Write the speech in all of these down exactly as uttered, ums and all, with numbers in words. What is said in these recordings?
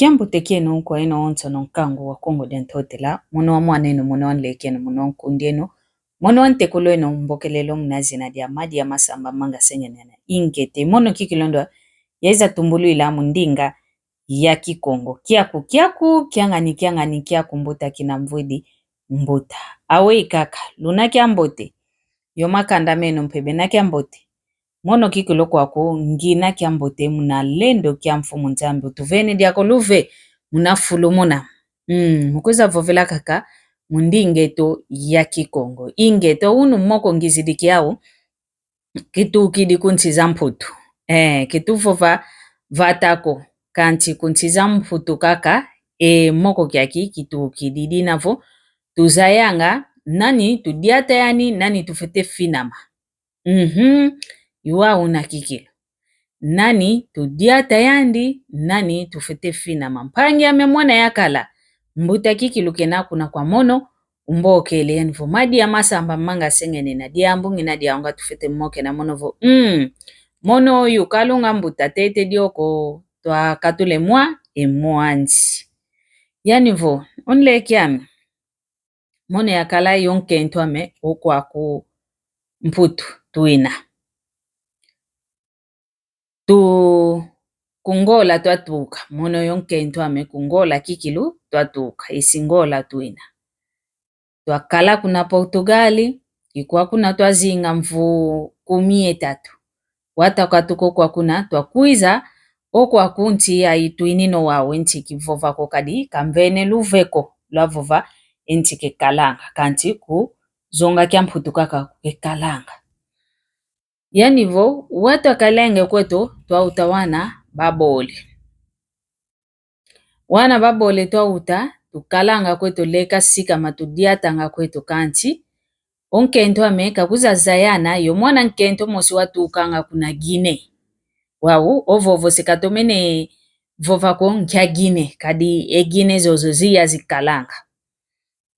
Kiambote kieno kwa eno onsono nkangu wa Kongo dia Ntotela, mono wa mwan'eno, mono wa nlek'eno, mono wa nkundi'eno, mono wa ntekulw'eno, mbokelelo muna zina dia Madia Masamba Manga Sengenena. Ingeta, mono kikilu ndwa yaiza tumbulwila mu ndinga ya Kikongo. Kiaku, kiaku, kiangani, kiangani, kiaku mbuta kina mvwidi mbuta. Awe ikaka, luna kiambote. Yo makanda meno mpe bena kiambote. Mono kikilu kwaku ngina kiambote muna lendo kia Mfumu Nzambi. Utuvene diako luve muna fulu muna. Mm, mu kwiza vovela kaka mu nding'eto ya Kikongo. Ingeta, unu moko ngizidi kiau, kitukidi ku nsi za Mputu. Eh, kituvova vata ko, kansi ku nsi za Mputu kaka, e moko kiaki kitukidi. Dina vo tuzayanga nani tudiata yani, nani tufwete finama. Mhm. Iwa una kikilu. Nani tudiata yandi, nani tufwete finama. Mpangi ame mwana yakala. Mbuta kikilu kena kuna kwa mono, umbokele yani vo Madia Masamba Manga Sengenena, diambu ngina diau nga tufwete mokena mono vo. Mm. Mono yu kalunga mbuta tete dioko twakatule mwa e mwanzi. Yani vo, o nleki ame. Mono yakala yo nkento ame o kwaku Mputu twina. Tu ku Ngola twatuka, mono yo nkento ame ku Ngola kikilu twatuka, isi Ngola twina. Twakala kuna Portugal, ikwa kuna twazinga mvu kumi ye tatu. Wata katuka o kwa kuna, twakwiza o kwaku nsi ya itwinino wau, e nsi kivova ko kadi kamvene luve ko lwavova e nsi kekalanga, kansi ku zonga kia Mputu kaka kekalanga. Yani vo, wata kalenge kweto, twauta wana babole. Wana babole twauta, tukalanga kweto leka sikama tudiatanga kweto kansi. O nkento ame kakwiza zayana, yo mwana nkento mosi watukanga kuna Guinée. Wau, ovovose katomene vova ko nkia Guinée, kadi e Guinée zozo ziya zikalanga.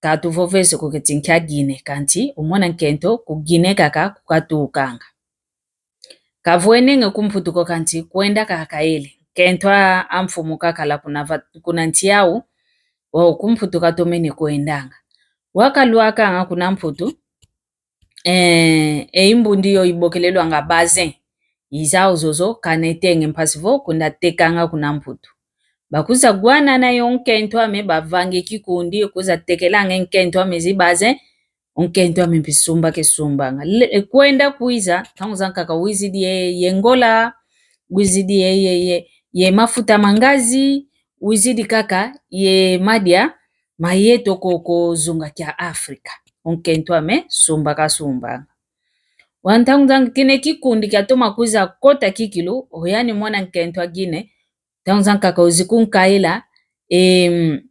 Katuvovese ko keti nkia Guinée, kansi o mwana nkento ku Guinée kaka kukatukanga. Kavwenenge ku Mputu ko kansi kwenda kaka ele. Nkento a, a mfumu kakala kuna va-, kuna nsi yau, o ku Mputu katomene kwendanga. Wakalwakanga kuna Mputu, eh, e imbundi yo ibokelelwanga basin. Izau zozo kanetenge mpasi vo kunda tekanga kuna Mputu. Bakwiza gwanana yo nkento ame, bavange kikundi, kwiza tekelanga nkento ame zi basin, o nkento ame mpi sumba kesumbanga. Le-, e, kwenda kwiza, ntangu zankaka wizidi ye, ye ngola, wizidi ye, ye, ye, ye mafuta ma ngazi, wizidi kaka ye madia ma yeto koko zunga kia Afrika. O nkento ame sumba kasumbanga. Wa ntangu zankaka kina e kikundi kiatoma kwiza kota kikilu, o yani mwana nkento a Guinée, ntangu zankaka wizi kunkaila, em,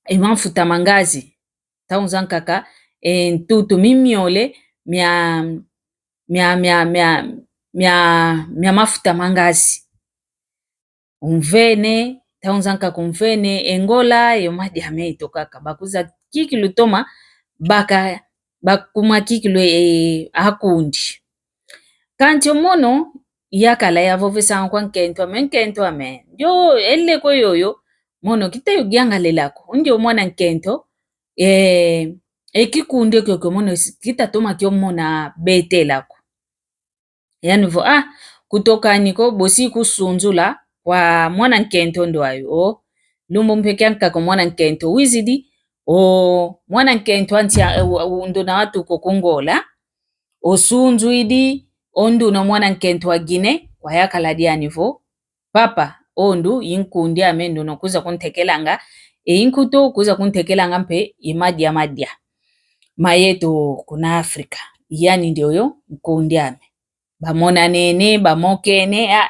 e mafuta ma ngazi. Ntangu zankaka, e, ntutu mimiole mia, mia, mia, mia, mia, mia mafuta ma ngazi. Umvene, ntangu zankaka umvene e ngola, yo madia meto kaka. Bakwiza kikilu toma baka, bakuma kikilu, e, akundi. Kansi o mono yakala yavovesanga kwa nkento ame, nkento ame. Ndio, e nleko yoyo, mono kita yugiangalelako. Ndio mwana nkento, e, e kikundi kiokio mono kita toma kio mona betelako. Yani vo, ah, kutoka ni ko bosi kusunzula kwa mwana nkento ndwayo. O, lumbu mpe kiankaka o mwana nkento wizidi, o, mwana nkento antia, e, u-, u-, nduna watuka o ku Ngola, o sunzwidi, o nduna o mwana nkento wa Guinée, kwa yakala diani vo, papa, o ndu, i nkundi ame nduna kwiza kuntekelanga, e i nkutu kwiza kuntekelanga mpe i madia madia ma yeto kuna Afrika. Yani ndioyo nkundi ame. Bamonanene, bamokene, ah,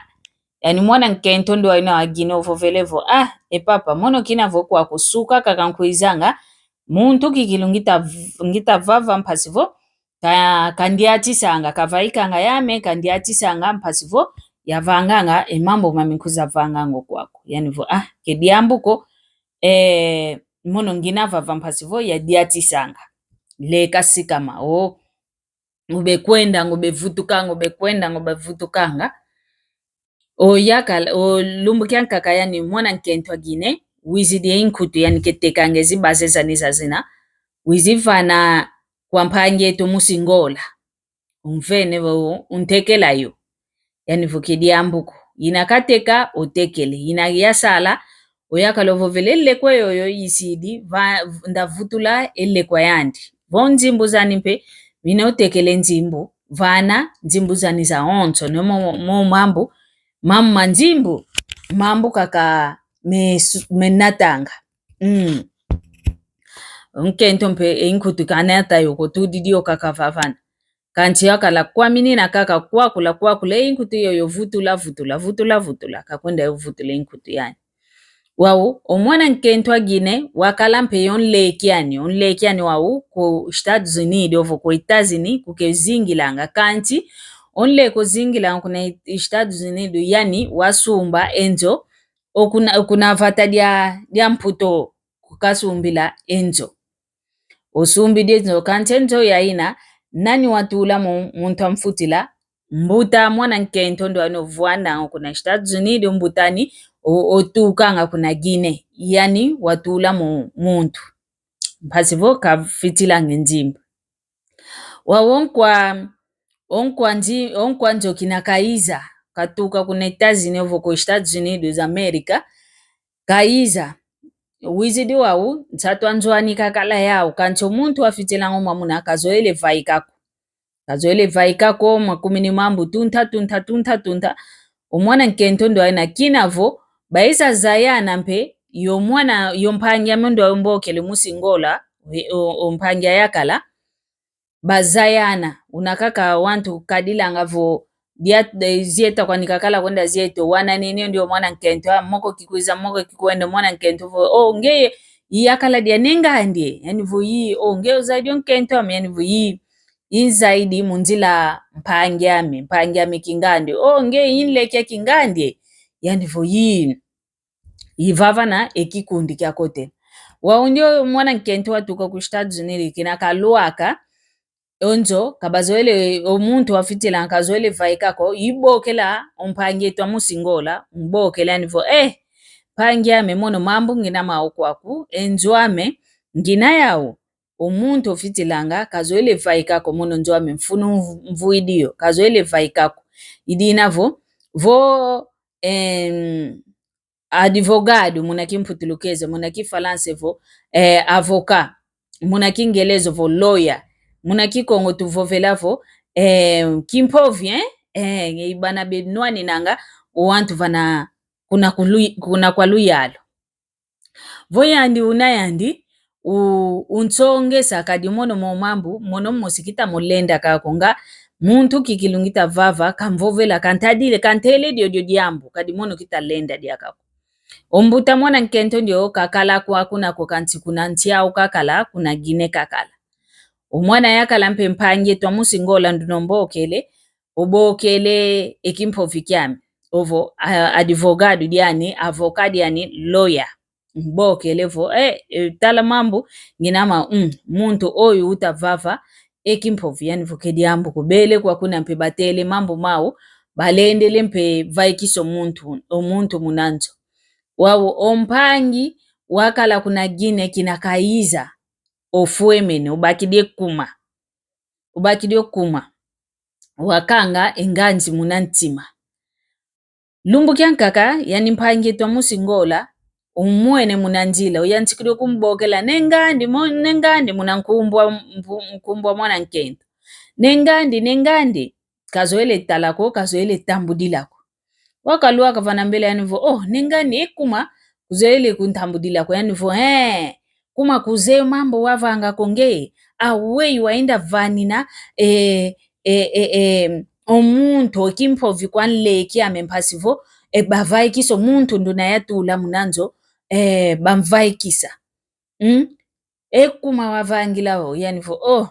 yani mwana nkento ndwayo na wa Guinée ovovele vo, ah, e papa, mono kina vo kwaku suka kaka nkwizanga, muntu kikilu ngita v-, ngita vava mpasi vo, ka-, kandiatisanga, kavaikanga yame, kandiatisanga, mpasi vo yavanganga e mambu mami nkwiza vanganga o kwaku. Yani vo, ah, ke diambu ko, eh, mono ngina vava mpasi vo yadiatisanga. Leka sikama, o, ngube kwendanga, ngube vutukanga, ngube kwendanga, ngube vutukanga. Oyakala, o lumbu kiankaka yani mwana nkento a Guinée, wizidi e nkutu yani ketekanga ezi base zani zazina, wizi vana kwa mpangi eto musi Ngola. Umvene vo untekela yo. Yani vo ke diambu ko. Ina kateka, otekele. Ina yasala, oyakala ovovele e lekwa yoyo yisidi, va, ndavutula e lekwa yandi. Vo nzimbu zani mpe, mina otekele nzimbu, vana nzimbu zani zawonso, ne mo, mo mambu, mambu ma nzimbu, mambu kaka me su-, menatanga. Mm. Nkento mpe, e nkutu kanata yo ko, tudidi yo kaka vavana. Kansi yakala kwaminina kaka kwakula, kwakula, e nkutu yoyo vutula, vutula, vutula, vutula, kakwenda yo vutula e nkutu yani. Wau, o mwana nkento a Guinée, wakala mpe yo nleki yani, o nleki yani wau, ku Estados Unidos, ovo ku États-Unis, kuke zingilanga, kansi, o nleki ozingilanga kuna Estados Unidos, yani, wasumba e nzo, okuna, okuna vata dia, dia Mputu, kukasumbila e nzo. Osumbidi e nzo, kansi e nzo yaina, nani watula mu, muntu amfutila, mbuta mwana nkento ndo ano vwandanga kuna Estados Unidos, mbuta ani, o, otukanga kuna Guinée, yani watula mu, muntu. Mpasi vo kafitilanga e nzimbu. Wau o nkwa, o nkwa nzi-, o nkwa nzo kina kaiza, katuka kuna États-Unis, ovo ku Estados Unidos América, kaiza. Wizidi wau, nsatu a nzo ani kakala yau, kansi o muntu wafitilanga o mwamuna kazoele vaika ko. Kazoele vaika ko, makumini mambu tunta, tunta, tunta, tunta. O mwana nkento ndo aina kina vo, baiza zayana mpe, yo mwana, yo mpangi ame ndo mbokele musi Ngola, o, o mpangi ayakala, bazayana, una kaka wantu kadilanga vo, dia, de, zieta kwani kakala kwenda zieto, wana nini ndio mwana nkento, a, moko kikwiza, moko kikwenda, mwana nkento vo, o, ngeye, yakala dia ne ngandie, yani vo yi, o, ngeye ozaidi o nkento ame, yani vo yi, inzaidi mu nzila mpangi ame, mpangi ame kingandie, o, ngeye inleki a kingandie, yani vo yi. Ivavana e kikundi kia kote. Wau ndio mwana nkento watuka ku Estados Unidos kina kalwaka, o nzo, kabazoele, o muntu wafitilanga kazoele vaika ko, ibokela o mpangi eto a musi Ngola, mbokela yani vo, eh, mpangi ame mono mambu ngina mau kwaku, e nzo ame, ngina yau, o muntu ofitilanga, kazoele vaika ko mono nzo ame mfunu mv-, mvuidi yo, kazoele vaika ko. Idina vo, vo, em, advogado, muna kimputulukeze, muna kifalanse vo, eh, avocat, muna kingelezo vo lawyer, muna kikongo tuvovela vo, eh, kimpovi, eh? Eh, nge ibana benwaninanga, o wantu vana kuna kulu-, kuna kwa luyalu. Vo yandi una yandi, u-, unsongesa kadi mono mo mambu, mono mosi kita molenda kako nga, muntu kiki lungita vava, kamvovela, kantadile, kantele diodio diambu, kadi mono kita lenda diaka ko. O mbuta mwana nkento ndio kakala kwaku nako kansi kuna nsi au kakala, kuna Guinée kakala. O mwana yakala mpe mpangi eto a musi Ngola nduno mbokele, obokele e kimpovi kiame. Ovo, a, advogado diani, avocat diani, lawyer. Mbokele vo, eh, eh, tala mambu, ngina ma, mm, muntu oyu uta vava, e kimpovi yani vo ke diambu ko, bele kwa kuna mpe batele mambu mau, balendele mpe vaikisa o muntu, o muntu muna nzo. Wau o mpangi, wakala kuna Guinée kina kaiza, ofwemene, obakidi e kuma. Obakidi o kuma. Wakanga e nganzi muna ntima. Lumbu kiankaka, yani mpangi eto a musi Ngola, umwene muna nzila, uyantikidi o kumbokela, ne ngandi, mo-, ne ngandi muna nkumbu a mpu-, nkumbu a mwana nkento. Ne ngandi, ne ngandi, kazoele tala ko, kazoele tambudila ko. Wakalwaka vana mbele yani vo, oh, ne ngandi e kuma, kuzoele kuntambudila ko, yani vo, eh, kuma kuzeye mambu wavanga ko nge, aweyi waenda vanina, eh, eh, eh, eh, o muntu, o kimpovi kwa nleki ame mpasi vo, eh, bavaikisa o muntu nduna yatula muna nzo, eh, bamvaikisa. Mm? E kuma wavangila o, yani vo, oh,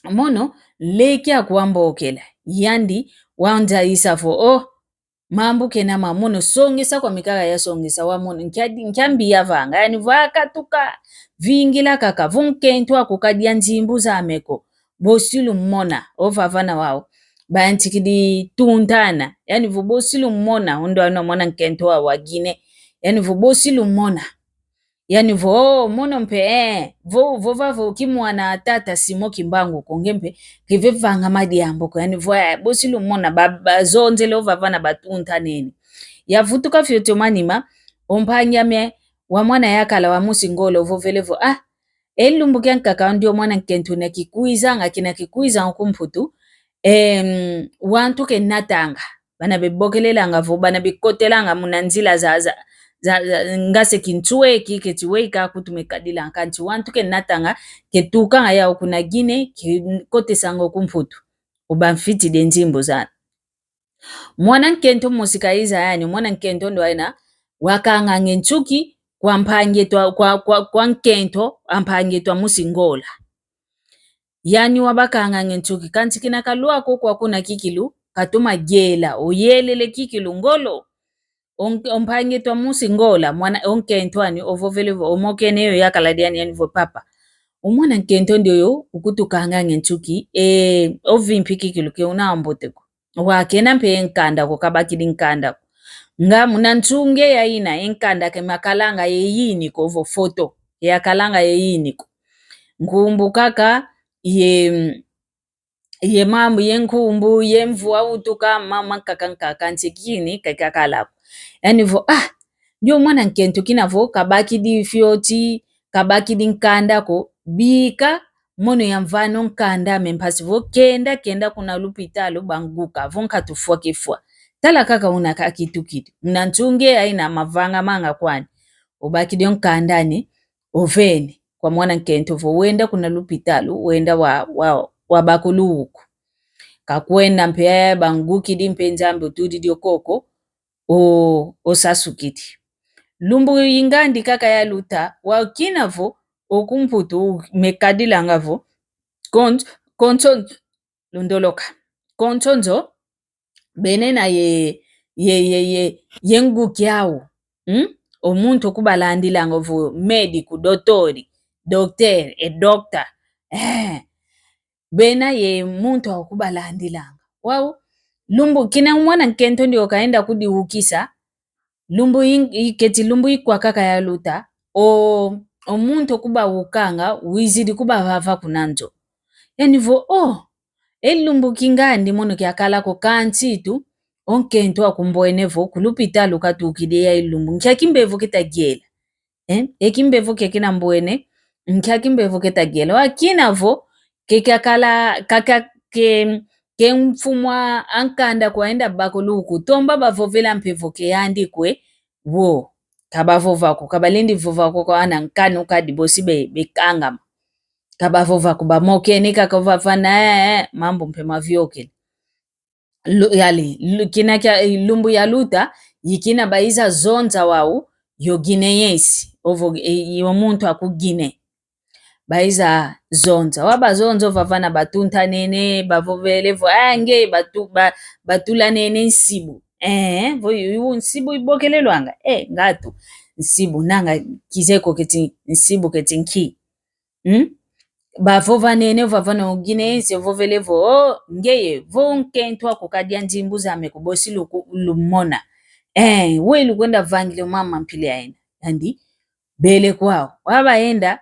mono, nleki aku wambokela. Yandi, wanzayisa vo, oh, mambu kena ma mono, songesa kwa mikaka yasongesa wa mono, nkia-, nkiambi yavanga. Yani vo akatuka, vingila kaka, vo nkento aku kadia nzimbu zame ko. Bosi lumona, ovavana wau. Bayantikidi tuntana. Yani vo bosi lumona, o ndo wana mwana nkento wa, wa Guinée. Yani vo bosi lumona. Yani vo, oh, mono mpe, eh, vo, vova vo ki mwana tata Simon Kimbangu ko, nge mpe, keve vanga madiambu ko. Yani vo, eh, bosi lumona, ba, bazonzele ovavana batuntanene. Yavutuka fioti o manima, o mpangi ame, wa mwana yakala wa musi Ngola ovovele vo, ah, e lumbu kiankaka ndio mwana nkento una kikwizanga, kina kikwizanga ku Mputu, em, wantu kenatanga. Bana bebokelelanga vo, bana bikotelanga muna nzila za, za, za, za, nga se kintweki, ketiweka, kutu mekadilanga, kanti wantu kenatanga, ketukanga yau kuna Guinée, kekotesanga ku Mputu. O bamfitidi e nzimbu zana. Mwana nkento mosi kaiza yani, mwana nkento ndo ena, wakanganga e nsuki kwa mpangi eto a, kwa, kwa, kwa nkento a mpangi eto a musi Ngola. Yani wabakanganga e nsuki, kanti kina kalwaka kwa kuna kikilu, katoma yela, oyelele kikilu ngolo. O n-, o mpangi eto a musi Ngola, mwana, o nkento ani, ovovele vo, omokene yo yakala diani yani vo papa. O mwana nkento ndioyo, ukutukanganga e nsuki, e, ovimpi kikilu ke una ambote ko. Wakena mpe ye nkanda ko, kabakidi nkanda ko. Nga muna nsunge ya ina, e nkanda ke makalanga ye yini ko vo foto. Yakalanga ye yini ko. Nkumbu kaka ye, ye mambu, ye nkumbu, ye mvu wautuka, ma-, mankaka nkaka nsekini, kakakala ko. Yani vo, ah, ndio mwana nkento kina vo, kabakidi fioti, kabakidi nkanda ko, bika, mono yamvana o nkanda ame mpasi vo kenda, kenda kuna lupitalu banguka, vo nkatu fwa kefwa. Tala kaka una kakitukidi. Una nsunge ya ina mavanga manga kwani. Obakidi o nkanda ani, ovene. Kwa mwana nkento vo wenda kuna lupitalu, wenda wa, wa, wabakulu uku. Kakwenda mpe yaya bangukidi mpe Nzambi otudidi okoko, o, osasukidi. Lumbu ingandi kaka yaluta, wakina vo, oku Mputu mekadilanga vo, kon-, konso-, lundoloka. Konso nzo, bena ye, ye, ye, ye, ye nguki au. Hmm? O muntu okubalandilanga vo médico, dotori, docteur, e doctor. Eh. Bena ye muntu okubalandilanga. Wau, lumbu kina mwana nkento ndioyo kaenda kudiukisa, lumbu in-, i-, keti lumbu ikwa kaka yaluta, o, o muntu okubaukanga, wizidi kubavava kuna nzo. Yani vo, oh, e lumbu kingandi mono kiakala ko kansi tu, o nkento akumbwene vo, ku lupitalu katukidi ya e lumbu. Nkia kimbevo keta yela. Eh, e kimbevo ke kina mbwene, nkia kimbevo keta yela. Wakina vo, ke kiakala, ka, ka, ke, ke mfumu a nkanda ko aenda bakulu uku. Tomba bavovela mpe vo ke yandi kwe, wo. Kabavova ko, kabalendi vova ko kwa ana nkanu kadi bosi be, bekangama. Kabavova ko bamokene kaka vavana, eh, eh, mambu mpe maviokele. Lu-, yali, lu-, kina kia, lumbu yaluta, i kina baiza zonza wau, yo Guinéense, ovo, e, i o muntu aku Guinée. Baiza zonza. Wabazonza ovavana batuntanene, bavovele vo, ah, nge, batu-, ba-, batulanene nsibu. Eh, vo yu, yu nsibu ibokelelwanga. Eh, ngatu. Nsibu, nanga kizeko keti, nsibu keti nki. Hmm? Bavovanene, vavana o Guinéense, vovele vo, oh, ngeye, vo nkento aku kadia nzimbu zame ko bosi luku-, lumona. Eh, we lukwenda vangile mama mpili aina. Yandi, bele kwau. Wabaenda,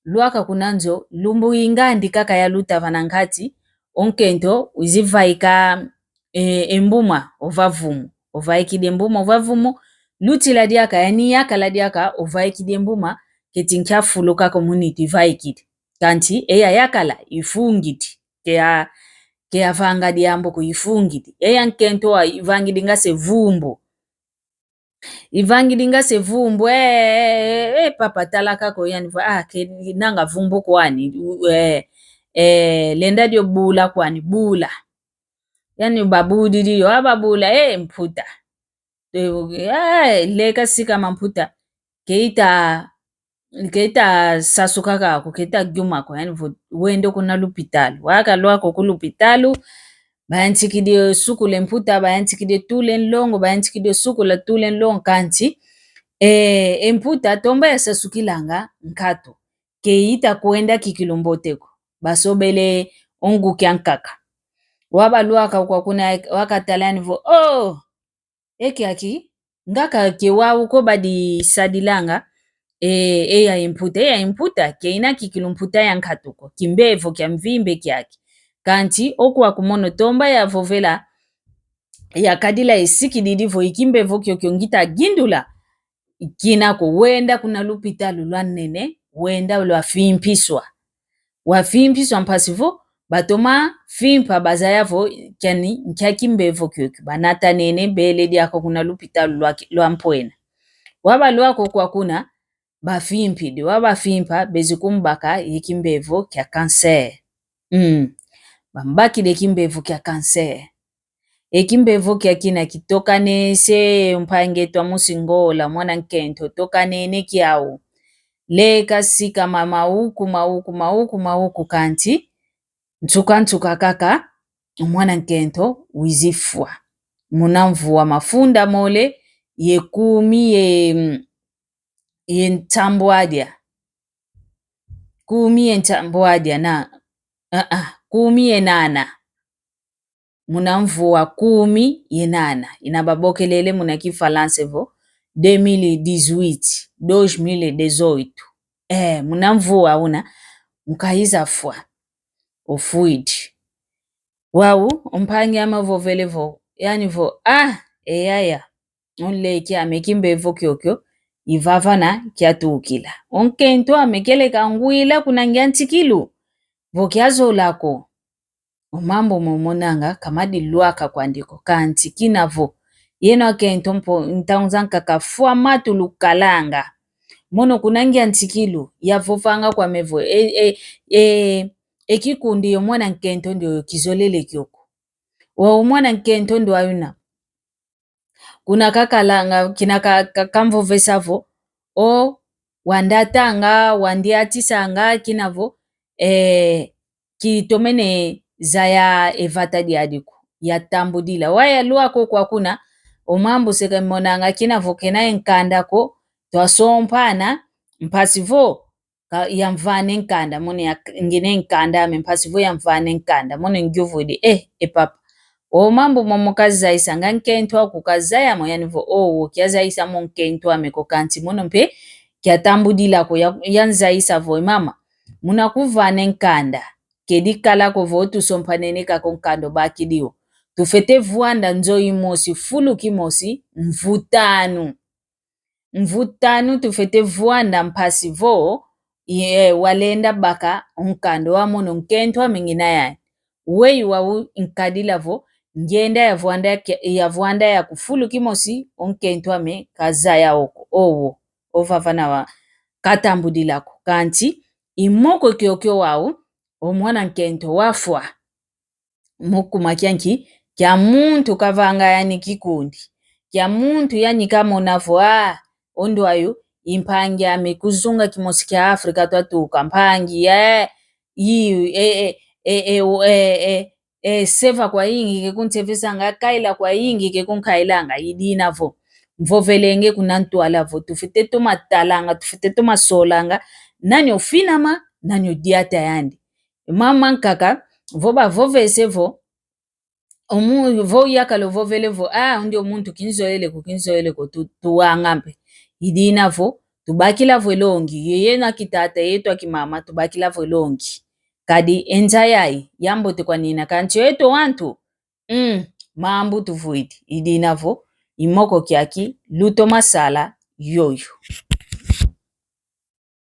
lwaka kuna nzo, lumbu ingandi kaka yaluta vana nkati, o nkento, wizi vaika, e, e mbuma, ova vumu. Ovaikidi e mbuma, ova vumu, lutila diaka, yani yakala diaka, ovaikidi e mbuma, keti nkia fulu kaka mu nitu ivaikidi. Kanti, eya yakala, ifungidi. Ke ya, ke yavanga diambu ko ifungidi. Eya nkento wa ivangidi nga se vumbu. Ivangidi nga se vumbu, eh, eh, eh, eh, papa tala kaka yani vo, ah, ke nanga vumbu kwani, u-, eh, eh, lenda dio bula kwani, bula. Yani babudidi yo, ah, babula, eh, mputa. Eh, eh, leka sikama mputa. Keita, keita sasuka kako, keita yuma ko, yani vo, wende kuna lupitalu. Waka lwaka ku lupitalu, bayantikidi sukula e mputa, bayantikidi tula e nlongo, bayantikidi sukula tula e nlongo kanti. Eh, e mputa tomba yasasukilanga nkatu. Keita kwenda kikilu mbote ko. Basobele o nguki ankaka. Wabalwaka kwa kuna, wakatala yani vo, oh, e kiaki, nga ka ke wau ko badisadilanga, e, e ya imputa, e ya imputa, ke ina kikilu mputa ya nkatu ko, kimbevo kia mvimbe kiaki. Kanti, o kwaku mono tomba yavovela, yakadila isikididi vo i kimbevo kiokio ngita gindula, kina ko wenda kuna lupitalu lwa nene, wenda lwafimpiswa. Wafimpiswa mpasi vo, batoma fimpa bazaya vo, kiani, nkia kimbevo kiokio. Banata nene, bele diaka kuna lupitalu lwa, lwa mpwena. Wabalwaka kwa kuna, bafimpidi, wabafimpa, bezi kumbaka, ye kimbevo kia cancer. Mm. Bambakidi kimbevo kia cancer. E kimbevo kia kina kitokanese, mpangi eto wa musi Ngola, mwana nkento, tokanene kiau. Leka sikama mauku, mauku, mauku, mauku kanti, nsuka, nsuka kaka, mwana nkento wizi fwa. Muna mvu wa mafunda mole, ye kumi ye, ye nsambwadia. Kumi ye nsambwadia na, ah, ah, kumi ye nana. Muna mvu wa kumi ye nana. Ina babokelele muna kifalansa vo deux mille dix-huit, dois mil e dezoito. Eh, muna mvu wa una, nkaiza fwa. Ofwidi. Wau, o mpangi ame ovovele vo, yani vo, ah, e yaya. O nleki ame kimbevo kiokio, i vavana kiatukila. O nkento ame kieleka ngwila kuna ngia nsikilu. Vo kiazola ko. O mambu momonanga, ka madilwaka kwandi ko, kanti kina vo. Yeno akento mpo, ntangu zankaka fwa matulukalanga. Mono kuna ngia nsikilu, yavovanga kwame vo, e, e, e, e kikundi yo mwana nkento ndioyo kizolele kioko. Wau mwana nkento ndioyo una. Kuna kakalanga, kina ka, ka, kamvovesa vo, o, wandiatanga, wandiatisanga, kina vo, eh, kitomene zaya e vata diadi ko, yatambudila. Wau yalwaka kwa kuna, o mambu seka monanga kina vo kena e nkanda ko, twasompana, mpasi vo, ka, yamvana e nkanda, mono ya, ngina e nkanda ame mpasi vo yamvana e nkanda, mono ngiuvwidi, eh, e papa. O mambu momo kazayisanga nkento aku kazaya mo, yani vo, o, wo, kiazayisa mo nkento ame ko kanti mono mpe, kiatambudila ko ya, yanzayisa vo, e mama. Muna kuvana e nkanda, kedi kala ko vo tusompanene kaka o nkanda obakidi wo. Tufwete vwanda nzo imosi, fulu kimosi, mvu tanu. Mvu tanu tufwete vwanda mpasi vo, ye, walenda baka o nkanda wa mono nkento ame ngina yani. Weyi wau nkadila vo, ngienda ya vwanda ya ke-, ya vwanda yaku fulu kimosi, o nkento ame kazaya oko, owo, ovava nawa katambudila ko. Kanti, i moko kiokio wau, o mwana nkento wafwa. Mu kuma kia nki? Kia muntu kavanga yani kikundi. Kia muntu yani kamona vo, ah, o ndioyo, i mpangi ame kuzunga kimosi kia Afrika twatuka, mpangi, eh, i, eh, eh, eh, eh, o, eh, eh, eh, seva kwayingi ke kunsevesanga, kaila kwayingi ke kunkailanga, i dina vo. Mvovelenge kuna ntwala vo, tufwete toma talanga, tufwete toma solanga, nani ofinama, nani odiata yandi. Mama nkaka, vo bavovese vo, omu-, vo yakala ovovele vo, ah, undi o muntu kinzoele ko, kinzoele ko, tu-, tuwanga mpe. I dina vo, tubakila vo e longi, yeye na kitata, yeto akimama, tubakila vo e longi. Kadi e nza yayi, yambote kwa nina, kanti yeto wantu, mm, mambu tuvwidi, i dina vo, i moko kiaki, lutoma sala, yoyo.